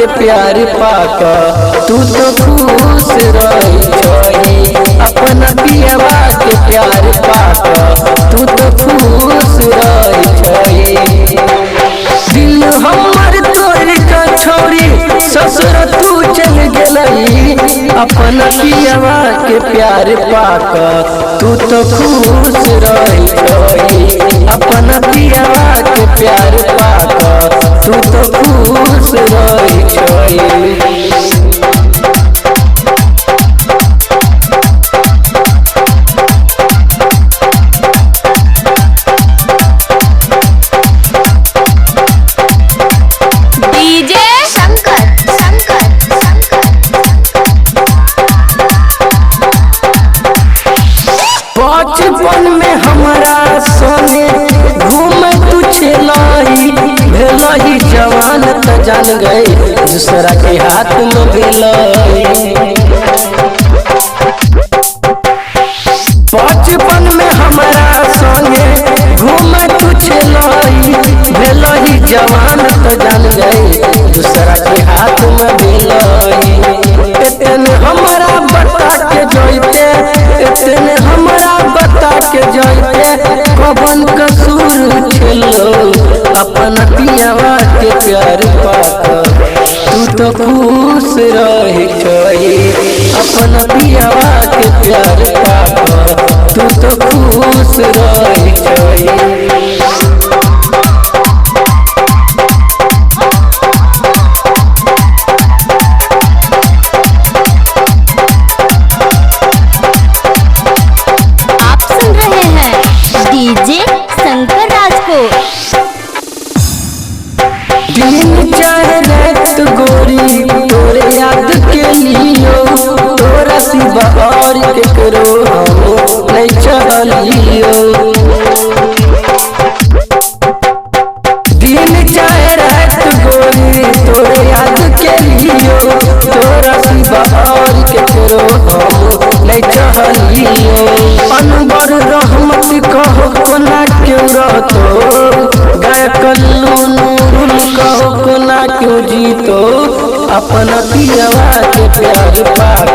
के प्यार पाक तू तो खुश रही छही। अपना पियवा के प्यार पाक तू तो खुश रही छही। दिल हमर तोड़ के छोरी ससुर तू चल गेलही। अपना पियवा के प्यार पाक तू तो खुश रही छही। अपना पियवा के प्यार पाक तू तो खुश रही छही। डीजे शंकर शंकर शंकर बचपन में हमरा संगे घूम तू छेलही, भेलही जवान त जान गई दूसरा के हाथ में भेलही। बचपन में हमरा संगे घूम तू छेलही, भेलही जवान त जान गई दूसरा के हाथ में भेलही। एतने हमरा बता के जइते, एतने हमरा बता के जइते कवन कसूर छेलो। अपना पियवा के प्यार पाक तू तो खुश रही छही। अपना पियवा के प्यार पाक तू तो खुश रही छही। आप सुन रहे हैं डीजे शंकर राज को। दिन चाहे रात गोरी तोरे याद के लियो, तोरा सिवा और केकरो हम नहीं चलियो। दिन चाहे रात गोरी तोरे याद के लियो, तोरा सिवा और केकरो हम नहीं चलियो। अनवर रहमत कहो कोना क्यों रहतो, गायक नूरुल कहो कोना क्यों जीतो। अपना पियवा के प्यार पाक